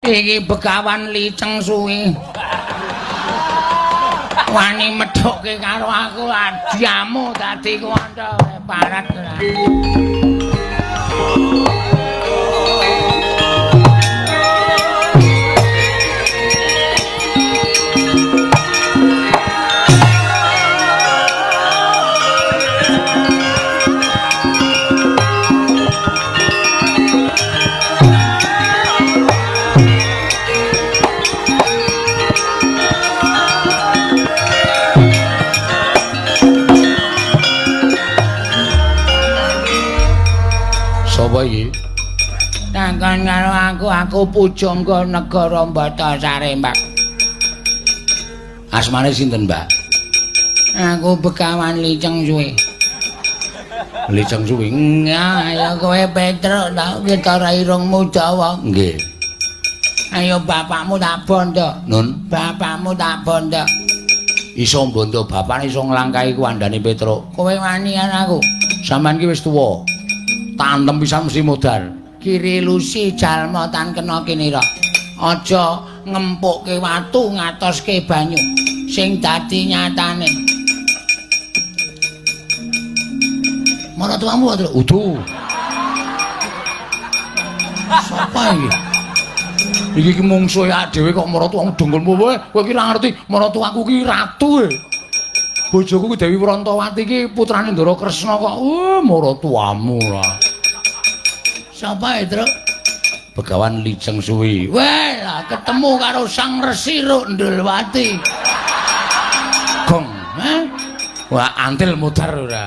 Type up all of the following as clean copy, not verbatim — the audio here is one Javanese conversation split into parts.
Iki Begawan Liceng Suwi. Wani medhokke karo aku adiamu dadi kanca parat. Sapa iki? Takon karo aku, aku pujangga negara Batasare, Mbak. Asmane sinten, Mbak? Aku Begawan Liceng Suwi. Liceng Suwi. Ya kowe Petruk ta ketara irungmu dawa. Nggih. Ayo bapakmu tak bondo. Nun, bapakmu tak bondo. Iso mbondo bapakne iso nglangkahi kuwandane Petruk. Kowe wani karo aku. Sampeyan ki wis tuwa. Tantem pisan mesti modar. Kiri lusi jalma tan kena kinira. Aja ngempukke watu ngatoske banyu sing dadi nyatane. Maratuamu wae udu. Sapa iki? Iki ki mungsuhe dhewe kok maratuamu dengkulmu kowe. Kowe ki ora ngerti maratuaku ki ratu e. Bojoku ki Dewi Prantawati ki putrane Ndara Kresna kok. Maratuamu lah. Sapa e, Truk? Begawan Liceng Suwi. Weh, lah ketemu karo Sang Resi Rundulwati. Gong, eh? Wah, antil mudar ora.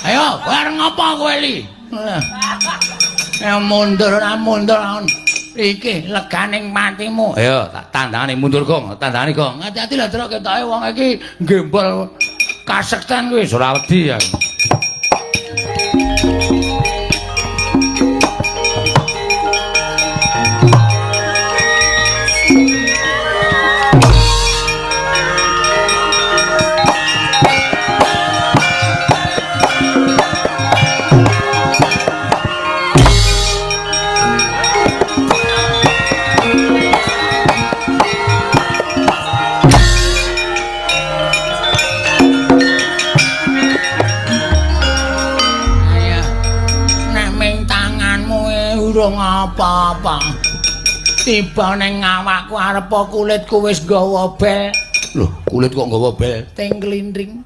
Ayo, kowe arep ngopo kowe li? Ya mundur ora mundur. Iki leganing patimu. Ayo, tak tandangane mundur, Gong. Tandangane, Gong. Hati-hati lho, Truk, ketoke wong iki gembol kasekten kuwi ora wedi aku. Durung apa-apa. Tiba ning awakku arepa kulitku wis nggawa bel. Lho, kulit kok nggawa bel? Ting klindring.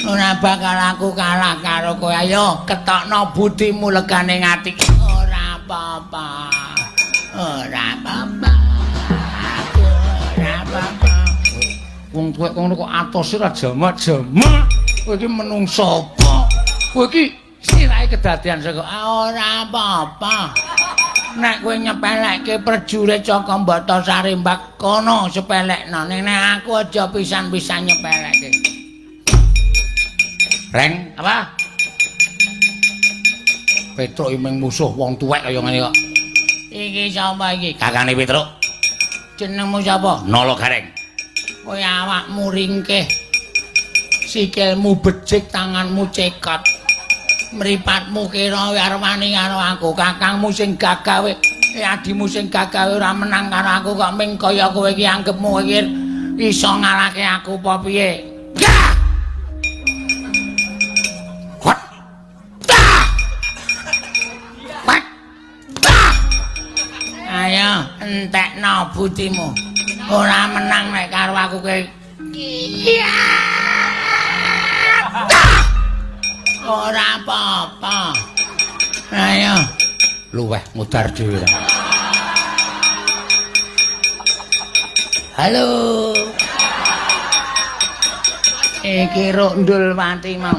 Ora bakal aku kalah karo kowe. Ayo ketokno budimu legane ati. Ora apa-apa. Ora apa-apa. Aku ora apa-apa. Wong tuwek ngono kok atose ora jamak-jamak. Kowe iki menungso apa? Kowe iki sirahe kedadian saka ora apa-apa. Nek kowe nyepelekke prajurit saka Batasari Mbak kono sepelekno. Ning nek aku aja pisan-pisan nyepelekke. Reng, apa? Petruk imeng musuh wong tuwek kaya ngene kok. Iki sapa iki? Kakane Petruk. Jenengmu sapa? Nala Gareng. Kowe awakmu ringkih. Sikilmu becik, tanganmu cekot. Mripatmu kira arep wani karo aku, kakangmu sing gagawe, adimu sing gagawe ora menang karo aku kok ming kaya kowe iki anggepmu iki iso ngalahke aku apa piye? Yah! Hot. Tah! Pat. Tah! Ayo entekno budimu. Ora menang nek karo aku kowe. Tah! Ora apa-apa. Ayo, luweh mudar dhewe. Halo. Iki Rundulwati mau.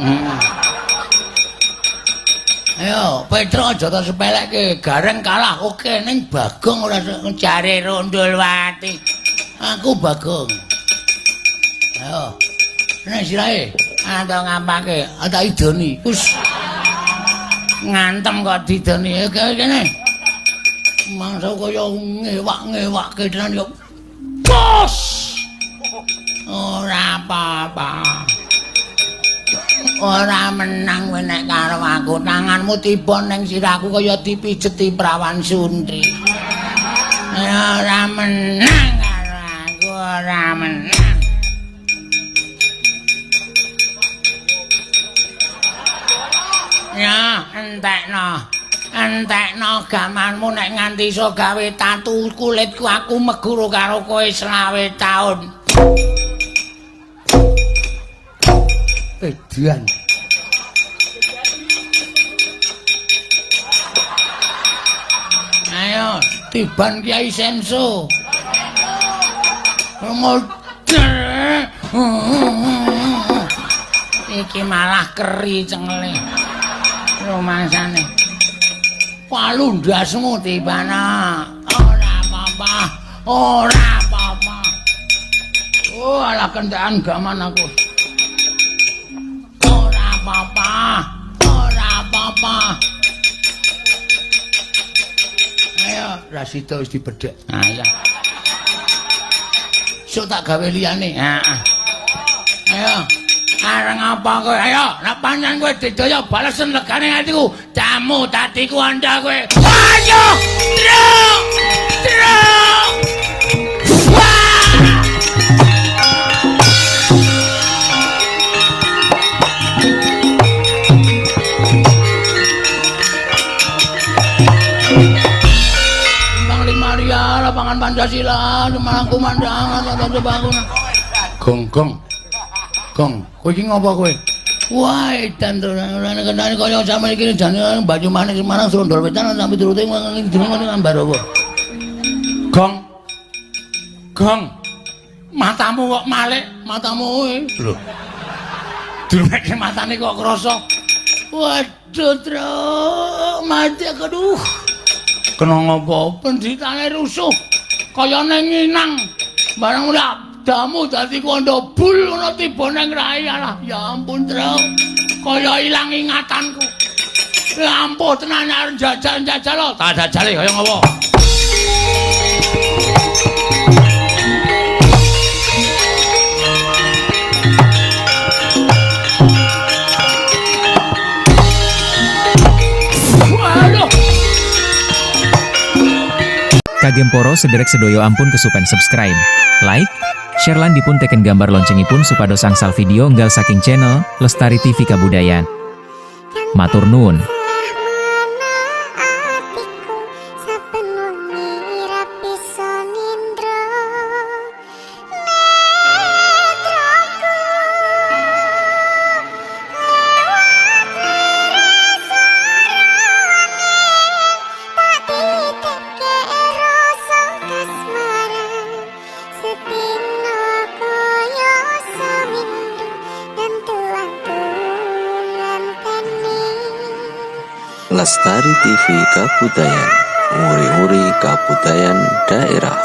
Ayo, Petro aja tak sepelekke, Gareng kalah oke ning Bagong ora jare Rundulwati. Aku Bagong. Ayo. Nek sirahe atau ngapake, atau idoni. Wis ngantem kok didoni. Kene. Mangsa kaya ngewak-ngewakke tenan yo. Bos. Ora apa-apa. Ora menang kowe nek karo aku. Tanganmu tiba ning sirahku kaya dipijeti prawan suntri. Ora menang karo aku, ora menang. Ya, entekno. Entekno gamanmu nek nganti iso gawe tatu kulitku aku meguru karo kowe 25 taun. Edan. Ayo, tiban Kyai Senso. Model. Iki malah keri cengele. Rumangsane. Palu ndasmu tibana. Ora apa-apa. Ora apa-apa. Oh, alah kentekan gaman aku. Ora apa-apa. Ora apa-apa. Ayo, Rasida wis dibedhek. Ayo. Sok tak gawe liyane. Heeh. Ayo. Areng apa kowe? Ayo, nek pancen kowe didaya balesen legane atiku. Jamu dadiku anda kowe. Ayo! Truk! Truk! Wah! Bang Limaria, lapangan Pancasila, Semarang kumandang, atau bangun. Gong gong. Gong, kowe iki ngopo kowe? Wah, edan to ora kenane kaya sampe iki jane Banyumanik Semarang Srondol Wetan sampe turute ngene jenenge Ambarawa. Gong. Gong. Matamu kok malik, matamu kowe. Lho. Durmeke matane kok krasa. Waduh, Truk, mati aku aduh. Kena ngopo? Pendritane rusuh. Kaya ning nginang. Barang ora damu dadi kondo bul ngono tiba nang rai alah ya ampun Truk kaya ilang ingatanku. Ya ampun tenan arep jajal-jajal lho tak jajale kaya ngopo. Waduh. Kagem poro sederek sedoyo ampun kesupen subscribe, like, share lan dipun teken gambar loncengipun supados angsal video enggal saking channel Lestari TV Kabudayan. Matur nuwun. Lestari TV Kabudayan, nguri-nguri kabudayan daerah.